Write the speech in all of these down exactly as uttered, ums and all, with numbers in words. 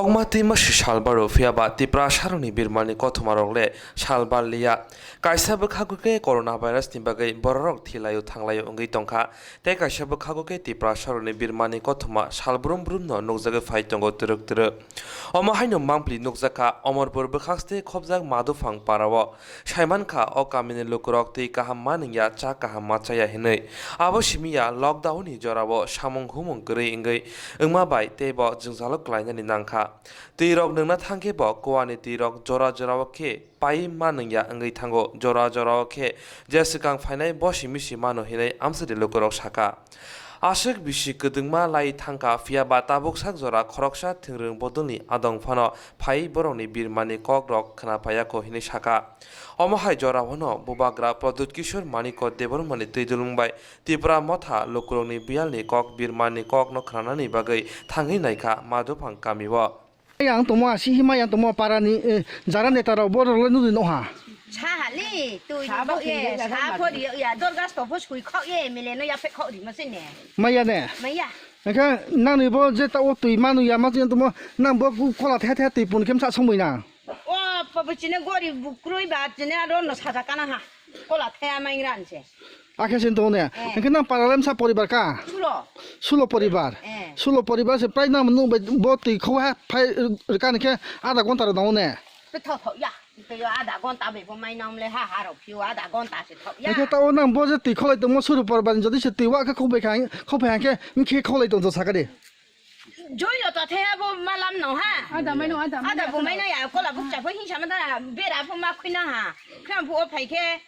Wngma twi masi sal baro, phiya ba Tiprasarokni birmani kothoma rok le sal bar liya. Kaisa bwkhago khe corona virus ni bagwi bororok thilaio thanglaio wngwi tongkha, tei kaisa bwkhago khe Tiprasarokni birmani kothoma sal brum brum no nukjagwi phai tongo twrwk twrwk. Omo haino mangpili nukjakha Omorpur bwkhakste khobjak Maduphang parao. Saimankha o kamini lukurok twi kaham ma nungya, cha kaham ma chaya hinwi. Abo simi ya lockdown ni jorao samung humung kwrwi wngwi wngma bai teibo jwngjalo klainani nangkha. Twi rok nungna thangkhe bo kuani twi rok jora jorao khe pai ma nungya wngwi thango, jora jorao khe je swkang phainai bo simi si mano hinwi amsari lukurok sakha. Aswk bisi kwdwngma lai thangkha, phiya ba tabuk sak jora khoroksa thwngwrwng bodolni adong phano phai borokni birmani kok rok khna phaiya kho hinwi sakha. Omo hai jora phano Bubagra Pradyut Kishore Manikya Debbarmani twi dulung bai Tipra Motha lukurokni biyalni kok birmani kokno khnanani bagwi thangwi naikha Maduphang kamio. Yang tongmo asi hima yang tongmo parani, eh, jara neta rok borok le nudi noha. Sa hali, twi sa bo bo ye, kiri sa sa phori ya, dorgas to phos hui khok ye, mile no ya phe khok ri ma se ne. Maya ne. Maya. Engkha nangni bo je ta o twi manu ya ma twi tongmo nang bo ku kola the the twi pun khem sa songwi na. O papa chine gori bukrui ba chine aro no sa ja kana ha. Kola the amai ran se. Akhe sin tongo ne. Eh. Hingke nang paralem sa poribar ka? Sulo. Sulo poribar. Eh. Sulo poribar se prai nang nung bai bo twi khou ha phai rwkani khe adha gonta rw nango ne. Twi thok thok ya. Twi yo adha gonta bai bo mai nam le ha ha rok phio adha gonta se thok ya. Hingke ta o nang bo je twi kholai tongmo suru poribar ni jodi se twi wa khe khou bai kha, khou phai hingke mkhe kholai tong sakari. Joi lo ta the bo malam no ha. Adha mai no, adha mai no. Adha bo mai no ya kola bukcha pho hinsa ma da bera pho ma khuina ha. Kham phu o phai khe.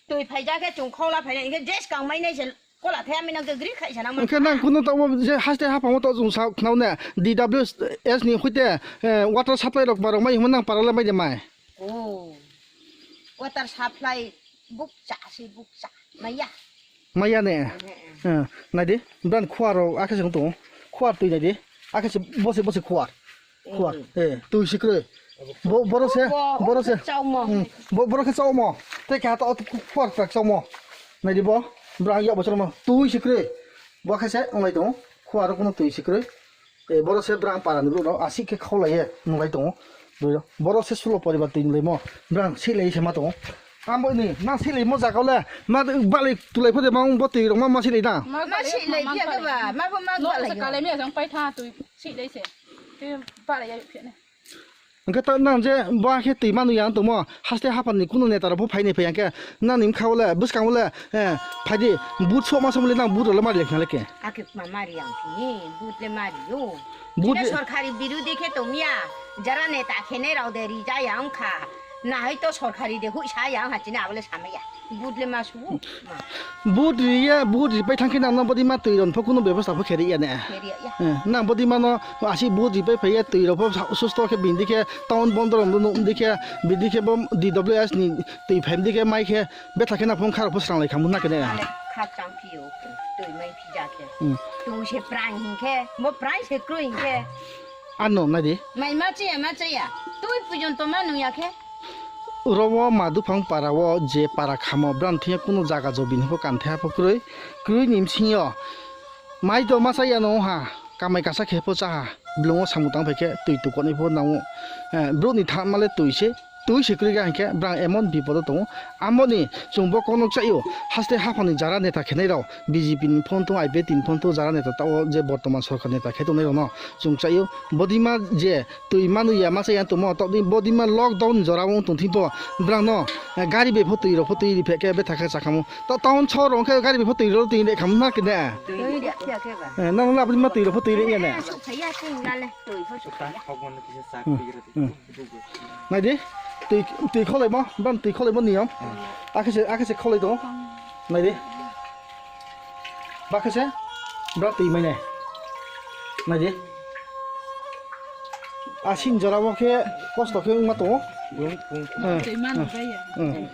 Twi phaijak khe chwng khokla phainai, hwnkhe je swkang mainai se kola thaya minang khe gri khai sana man. Hwnkhe nang kunu tabuk je haste haphangma to chwng sa khnaune D W S ni hoite, eh, water supply rok barok mai hwnma nang paralai mai de mai. Oh. Water supply bukcha se bukcha. Maya. Maya ne. Eh, eh. Eh, naidi, bran khuar rok akhe se tongo. Khuar twi naidi. Akhe se bose bose khuar. Khuar, eh, twi sikrwi. Bo-, borok se, bo-, borok se. Chaumo. Hmm, bo-, borok khe chaumo. Tei keha to khu-, khuar tak chaumo. Naidi bo, bwrang yak bo chaumo. Twi sikrwi. Bo khe se wnglai tongo. Khuar rok no twi sikrwi. Eh, borok se bwrang para ni borok rok asik khe khaulai ye nunglai tongo. Borok se sulo poribar twi nunglaimo. Bwrang silai se ma tongo. Ambo ni, ma silai mo jaga le. Ma balai tulai phode ma bo twi rok ma, ma silai da. Ma silai phiya khe ba, ma bo ma balai. Kalai mi ajang pai tha twi silai se. Twi balai ya phiya ne. Hwnkhe ta nang je bo khe twi manu yang tongmo, haste haphar ni kunu neta rok pho phai ni phai yang khe, nang ni bwkha o le, bwskang o le, eh, phai di, but sokma sokma le nang but rok le mari le khna le khe. Akhe ma mari yang phini, but le mari yo. But le sorkari birudhi khe tongya, jara neta khenai rok de rija yang kha, nahai to sorkari de hui sa yang ha chini abo le samaya. But le ma subu? But riya, but ripai thangkhe nang nang bodi ma twi rok pho kunu bebosta pho kheri ya ne. Kheri ya. Eh, nang bodi ma no asi but ripai phai ya twi rok pho sa-, susto khe bindi khe town bondor rok nung di khe bindi khe bo D W S ni twi phai di khe mai khe betha khe nang phung kha rok pho srang lai khamu na khe ne. Ale kha chang phi yo twi mai phi ja khe. Hmm. Twi se prai hin khe, mo prai se kroi hin khe. Ano nai di. Mai ma chaya, ma chaya. Twi pujon to ma nung ya khe. Oro o Maduphang para o je para khamo, brang thwiya kunu jaga jobini pho kan thaya pho kwrwi, kwrwi ni bsingyo mai to masa ya no ha, kamai kasa khe pho cha ha, blung o samung tang phai khe twi tukoni pho nango, eh, brouh ni tha male twi se, twi se kwrwi ga hinkhe brang emon bipod o tongo, amoni chwng bo kok nuk cha yo, haste haphang ni jara neta khenai rok, B J P ni phone thung, I P F T ni phone thung, jara neta ta o je bortoman sorkar neta khe tongnai rok no chwng cha yo, bodima je twi manu ya masa ya tongmo, tokni bodima lockdown jora wng tong thing pho, brang no, eh, gari bai pho twi rok pho twi ri phe khe betha khe cha khamu. To town sohor wng khe gari bai pho twi rok twi re khamu na khe ne. Twi ri ya khe ba. Eh, nang la bodima twi rok pho twi re ya ne. Sok thai ya sing la le, twi pho sok thai ya. Hmm, hmm. Nai di, twi, twi kholai mo, brang twi kholai mo niyom. Akhe se, akhe se kholai tongo. Nai di. Bakhe se bra twi mai nai. Nai di. Asin jora o khe kosto khe wngma tongo. Twi manu jaya. Hmm.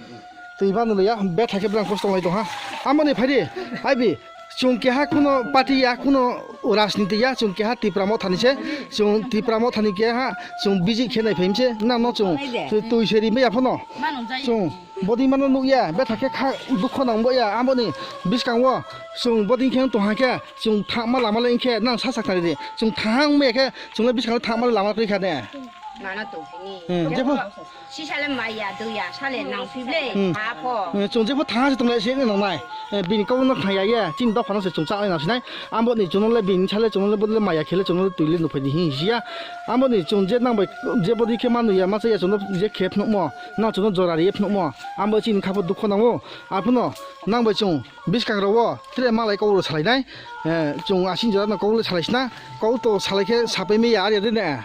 Twi manu ya, betha khe brang kosto lai tong ha. Amoni phai di, ai bi, chwng keha kuno party ya, kuno rajniti ya, chwng keha Tipra Motha ni se, chwng Tipra Motha ni keha, chwng bijik khe nai phaim se, na no chwng twi se ri mai ya phano. Manu jaya. Chwng Bodi mano nukya, betha khe kha dukho nang boya, aboni bwskango chwng bodi khe tongha khe, chwng thangma lama le khe nang sa sak thari di. Chwng thang maya khe, chwng le bwskango thangma le lama kri kha de. Mano tongphini. Hmm, jebo. Sisale maya, duya, sale nang phible, hmm. Apho. Hmm, chwng jebo thang se tongle se nang nai. Eh, bini kok no khaya ye, chini dopha no se chwng cha nai nang sinai. Aboni chwng le bini sale chwng le bodle maya khele chwng le twi le nuphai di hin sia. Aboni chwng je nang bai je bodi khe manu ya, ma cha ya chwng je khe phnumo. Nang chwng jora ri phnumo. Abo chini khapo dukho nango. Aphuno nang bai chwng bwskang rogo tere malai kok ro salai nai. Eh, chwng asing jora no kok le salai sna. Kok to salai khe sapai me ya ari de ne.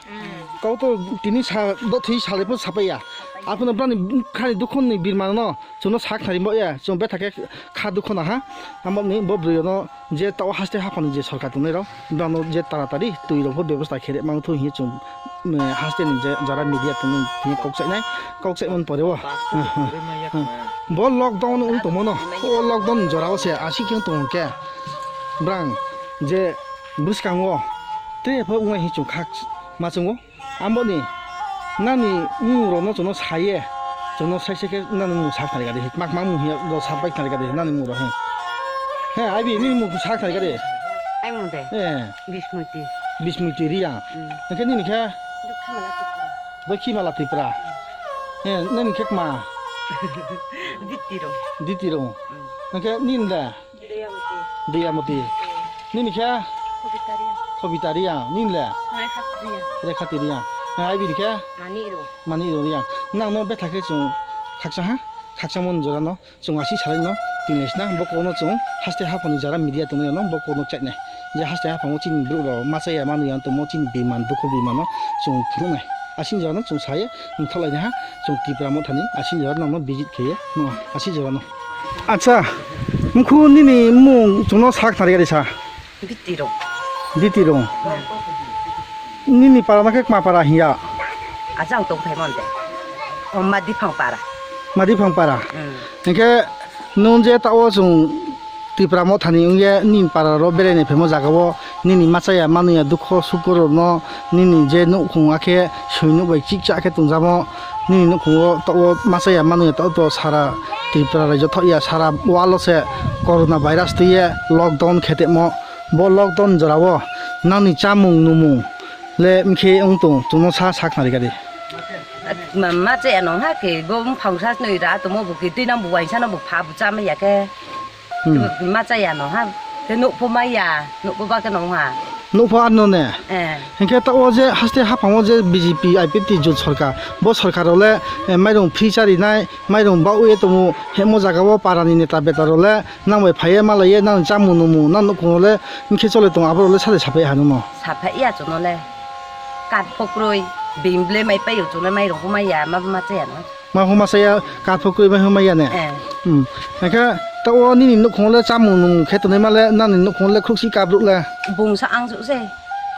Kok to tini sa do thwi salai pho sapai ya. Aphuno brani khani dukho ni birma no chwng no sak thari mo ya. Chwng betha khe kha dukho na ha. Amo ni bo bwrwi no je tao haste haphang ni je sorkar tongnai rok, bono je taratari twi rok bo bebosta khe rwk mang thu hinwi chwng, mm, haste ni je jara media tongnai hinwi kok chainai, kok chaimani pore o. Bo lockdown wng tongmano, o lockdown jora o se aswk khe wng tongo khe, brang je bwskango tei pho wngnai hinwi chwng kha ma chwngo. Amboni nani mung rok no chwngno saye, chwngno sai sai khe nani mung sak thani gadi, mak mak mung hiya rok sak bai thani gadi nani mung rok he. He, abi nini mung sak thani gadi. Ai mung de. Eh. Bismuti. Bismuti Riya. Hmm. Hingke nini khe? Dukhi Mala Tripura. Dukhi Mala Tripura. He, nini khe kma? Diti rong. Diti rong. Hmm. Hingke nini da? Diyamati. Diyamati. Nini khe? Kobita Riya. Kobita Riya. Nini le? Rekha Riya. Rekha Riya. Nang ai bini khe? Mani Iro. Mani Iro Riya. Nang no betha khe chwng khaksa ha? Khaksa mon jora no chwng asi salai no tinglai sna bo kono chwng haste haphani jara media tongwi no bo kono chainai. Je haste haphango chini borok rok machaya manwi ang tongmo chini biman dukhu biman no chwng phunuknai. Asing jora no chwng saye. Wngthalaini ha, chwng Tipra Mothani asing jora nangno visit khaiye, no, asing jora no. Acha, mkhu nini mung chwngno sak thari gari sa? Biti rong. Biti rong. Nini para no khe kma para hiya? Acha ang tong phai mon de. O Madiphang para. Madiphang para. Hmm. Hingke nung je ta o chwng Tipra Mothani wngya nini para ro berai ni phaimo jaga o nini machaya manwi ya dukho sukhu rok no nini je nukhung akhe soi nuk bai chikcha khe tong jamo nini nukhung o to o machaya manwi ya to to sara Tripura rajyo thok ya sara wall o se corona virus twi ye lockdown khe temo bo lockdown jora o nang ni chamung numung le mkhe wng tong chwngno sa sak nari gari. Ma, machaya nong ha khe bo mphang sa nwi ra tomo bo khe twi nang bo waisa no bo pha bo cha ma ya khe. Hmm. Ma chaya no ha. Te nukpho maya, nukpho ba khe nong ha. Nukpho ar no ne? Eh. Hinkhe ta o je haste haphang o je B J P I P T jut sorkar, bo sorkar o le, eh, mairung free chari nai, mairung ba uye tongo, hemo jaga o para ni neta beta rok le, nang bai phaiye malaiye, nang chamung nungmung, nang nukhung o le, hinkhe chole tongo, abo rok le sade sapai ha nung no. Sapai ya chwng no le. Kath pho kwrwi, bini ble mai pai o chwng le mairung pho maya, ma, ma chaya no. Ma huma saya kathok kwi bai huma ya ne. Eh. Hmm. Hingke ta o nini nukhung le chamung nung khe tonwi male nani nukhung le khruksi kabruk le. Bungsa ang su se.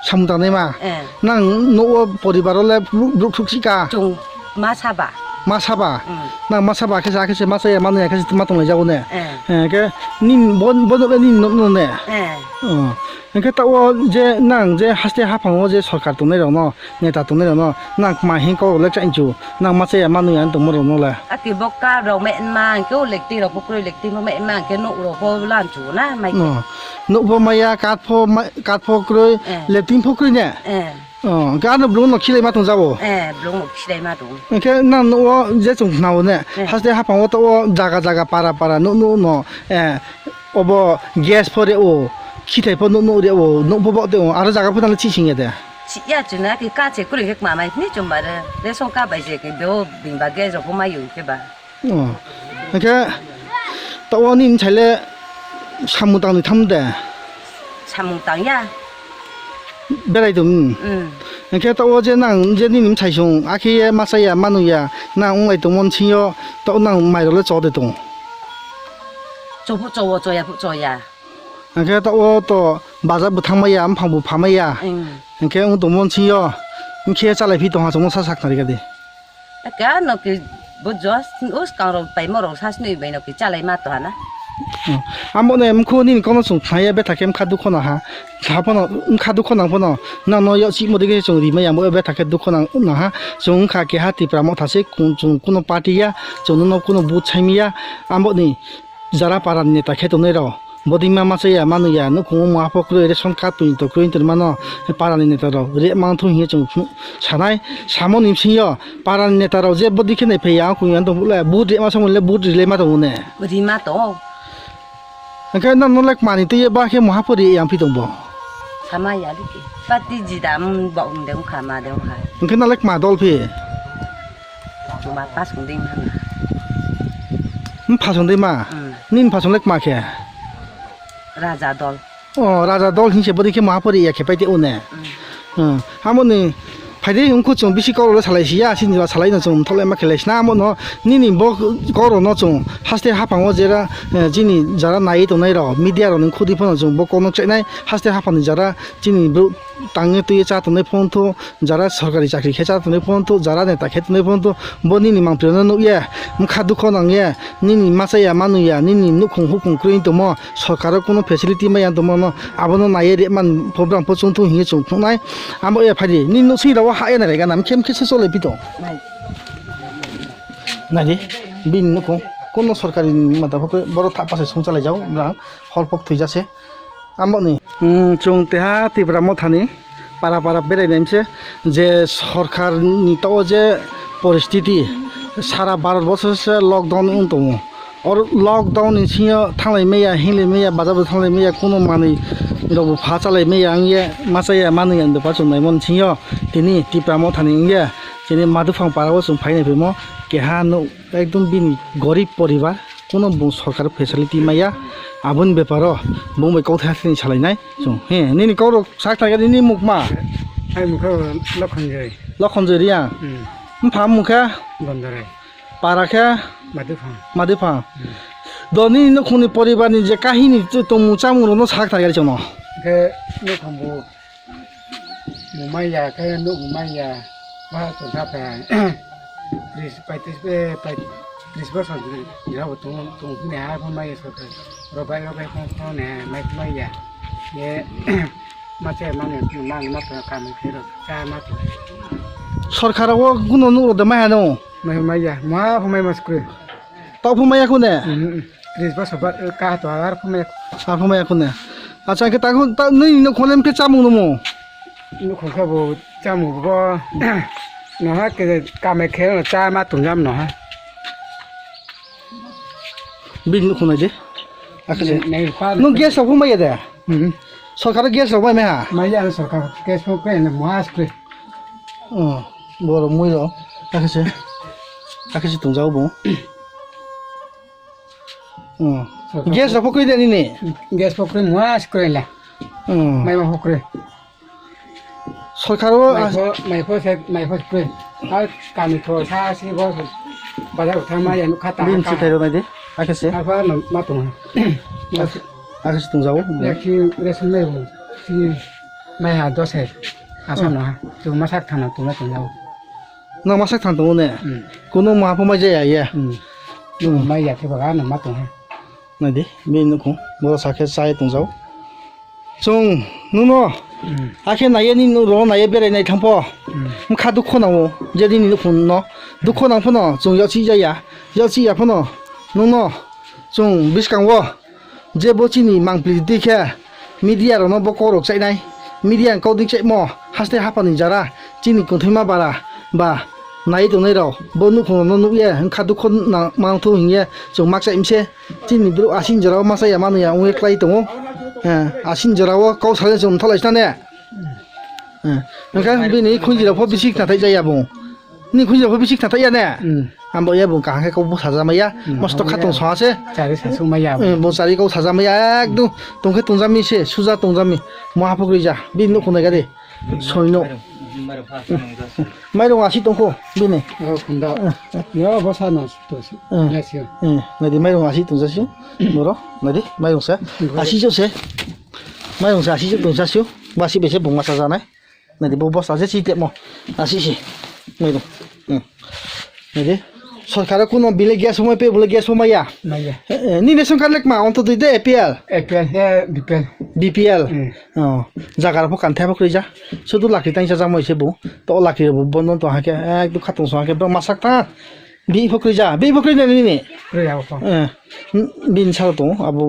Samung tangnai ma. Eh. Nang no o poribar le bruk, bruk khruksi ka. Chung ma saba. Ma saba. Hmm. Nang ma saba khe sa khe se ma saya ma nung ya khe se ma tonglai jago ne. Eh. Hingke nin bon, bon le nin no, no ne. Eh. Oh. Hingke ta o je nang je haste haphang o je sorkar tongnai rok no. Neta tongnai rok no nang kma hin kok le chainchu nang machaya manwi ang tongma rok no le. Ati bo kap rok me ma ang ke o lekti rok bo kroi lekti bo me ma ang ke nuk rok bo lan chu na mai. No. Nuk bo maya kat pho ma-, kat pho kroi. Eh. Lekti pho kroi ne. Eh. Oh, ke ano blung no khilai ma tong jabo. Eh, blung no khilai ma tong. Ke nang no o je chung khna o ne. Eh. Haste haphang o to o jaga jaga para para nuk nuk no. Eh. Obo gas pho re o, khithai pho nuk nuk re o, nuk pho bo de o, aro jaga pho tang le chising ya de. Chiya chuna ki kache kuri hek ma mai ni chumba re, le song ka bai je ki do bing ba gas rok pho mai yong ke ba. Oh. Hingke ta o nini sai le samung tang ni tham de. Samung tang ya. Berai tong. Hmm. Hingke ta o je nang je nini sai song akhe ye masa ya manu ya nang ong lai tong mon sing yo ta o nang mai rok le cho de tong. Chophu chowo, choya phu choya. Hingke ta o to bazar bo thang maya, buphang bo pha maya. Eng. Hingke wng tongmo sing yo, hingke chalai phi tongha chongmo sa sak nari gadi. Aka no ke bo jos, us kang rok paimo rok sa snui bai no ke chalai ma to hana. Hmm. Amo ne mkhu nini kono chwng khnaiya betha khe mkha dukho naha. Tha phano mkha dukho nang phano nang no yok chimo dige chwng rimai amo betha khe dukho nang naha. Chwng wngkha keha Tipra Motha se kun-, chwng kuno party ya, chwng no kuno but saimiya. Amo ni jara para ni neta khe tongnai rok. Bodima machaya manuya nukhungo muha pho kwrwi ration card twi to kwrwi tongmano para ni neta rok re manthu hinwi chwng phunu sanai. Samo ni bisingo para ni neta rok je bodi khe nai phaiya ang kung yang tong le but re ma samung le but rilai ma tongo ne. Rima to. Hwnkhe nang no lek mani twi ba khe muha pho ri yang phi tong bo. Sama ya dike. Pati jidam ba um de kha ma de kha. Hwnkhe nang lek ma dol phi. Chuma pasung ding hana. Hmm, phasung dei ma? Hmm. Nini phasung lek ma khe? Raja dol. Oh, Raja dol hinse bodi khe maha pori ya khe paite une. Hmm. Hmm. Amoni phaide wngkhu chwng bisi koro le salai siya, sini ba salai no chwng thole ma khelai sina amo no nini bo koro no chwng haste hapang o jera, eh, jini jara nai tongnai rok media rok ni khudi phano chwng bo kono chainai haste hapang ni jara chini bru tangwi twi cha tongnai phone thu. Jara sorkari chakri khe cha tongnai phone thu, jara neta khe tongnai phone thu, bo nini mangpili no nukya, mkha dukho nangya, nini machaya manuya, nini nukhung hukhung kwrwi tongmo, sorkaro kuno facility maya tongmo no, abono naiye rema program pho chwng thung hinwi chwng thungnai. Amo ya phaidi, nini nuksing rao ha ya nai rega nam khem khe se cholai pito. Nai. Naidi, bini nukhung, kuno sorkari mata pho boro thap pase sung chalai jao, brang hol pok thwijase. Amoni, hmm, chwng teha Tipra Mothani para para berai naimse je sorkar ni to je poristiti sara Bharat borso se lockdown wng tongo. Or lockdown ni singo thanglai maya, hinglai maya, bajar bo thanglai maya, kuno manwi rok bo pha chalai maya, ang ye machaya manwi ang dopa chwng naimani singo tini Tipra Mothani wngya tini Madhuphang para o chwng phainai phimo keha no ekdom bini gorib poribar. Kuno bung sorkar facility maya, aboni beparo bung bai kok thani salainai. Chwng, he, nini kok rok sak thangya nini mukma. Ai mukha Lokhonjoi. Lokhonjoi Riang. Hmm. Mpha mukha. Gondorai. Para khe. Madhuphang. Madhuphang. Hmm. Do nini nukhungni poribarni je kahini tongmung chamung rokno sak thangya chwngno. Khe nukhung bo Mumaiya khe nuk mumaiya ba tongkha pha tris paitris be paitris bosor jora bo tong tong phini ha pho maiya sorkar robai robai phone phone ne mai maiya ye mache mane mane ma to kam khe ro cha ma to. Sorkar o guno nuk ro de mai hano. Mai maiya ma pho mai maskri. Tao phumaya kune? Tris bosor ba ka to ar phumaya. Ar phumaya kune? Acha ke ta ta nini no khone ke chamung no mo. No khon kha bo chamung bo. No ha ke kame khe no cha ma tung jam no ha. Bin no khone de. Akhe. No gas rok phumaya de. Sorkar gas rok mai ha. Mai ya sorkar gas phum ke na mas kre. Oh, boro mui ro. Akhe se. Akhe se tung jao bo. Hmm. Gas rok pokri de nini? Gas pokri muas kre la. Hmm. Mai ma pokri. Sorkar o mai pho mai pho se mai pho kre. Ai kami pho sa si bo bazar thang ma ya nu khata. Bin si thai ro nai de. Akhe se. Apa no ma tong. Akhe se tung jao. Ya ki resin mai bo. Si mai ha dos hai. Asa no ha. Tu masak thana tu ma tong jao. Nang masak thang tongo ne? Hmm. Kuno ma pho mai jaya ye? Hmm. Hmm. Mai ya khe baga no ma tong ha. Nai di, bini nukhung. Boro sakhe chai tong jao. Chwng, nuno. Hmm. Akhe naiye ni nuk ro naiye berai nai thang pho. Hmm. Mkha dukho nango. Je nini nukhung no. Dukho nang pho no, chwng yok chi jaya. Yok chi ya pho no. Nuno. Chwng biskango. Je bo chini mangpili twi khe media rokno bo kok rok chainai, media ni kok ding chaimo haste haphani jara chini kwthwima bara ba nai tongnai rok bo nukhung rokno nukye wngkha dukho nang mangthu hinkhe chwng mak chai mse chini bwrwi asing jora o masa ya manu ya wngwi klai tongo. Eh, asing jora o kok salai chwng mthalai sina ne. Eh, hwnkhe bini khunjirok pho bisi khnathai jaya bo. Ni khunjirok pho bisi khnathai ya ne? Hmm. Ambo ya bo kaham khe kok bo sajamaya. Hmm, mosto abo khatong ya. Soha se. Chari sasu maya. Eh, bo chari kok sajamaya ekdom tongkhe tongjami se, suja tongjami. Mo haphuk rija. Bini nukhung nai gadi. Soino. Mairung asi tongkho bini. Oh, khunda. Eh, eh. Yo, bo sa no to. Eh. Ya, sio. Eh, nadi mairung asi tongjasio. Boro, nadi mairung sa. Boro. Asi jo se. Mairung sa asi jo tongjasio. Basi bese bungma sajanai. Nadi bo bosta je si temo. Asi si. Nadi. Hmm. Nadi. Sorkar kuno bile gas homai pe bole gas homai ya. Maya. Eh, eh, nini ration card lek ma onto dui de A P L. A P L he B P L. B P L. Hmm. Oh, jaga rok pho kan thai pho kwrwi ja. Sudu lakri tang sa jamoi se bo. To lakri bo bondo to hake ek du khatung so hake bro masak ta. Bi pho kwrwi ja. Bi pho kwrwi na nini. Kwrwi ja bo. Eh. Bin sa to abo.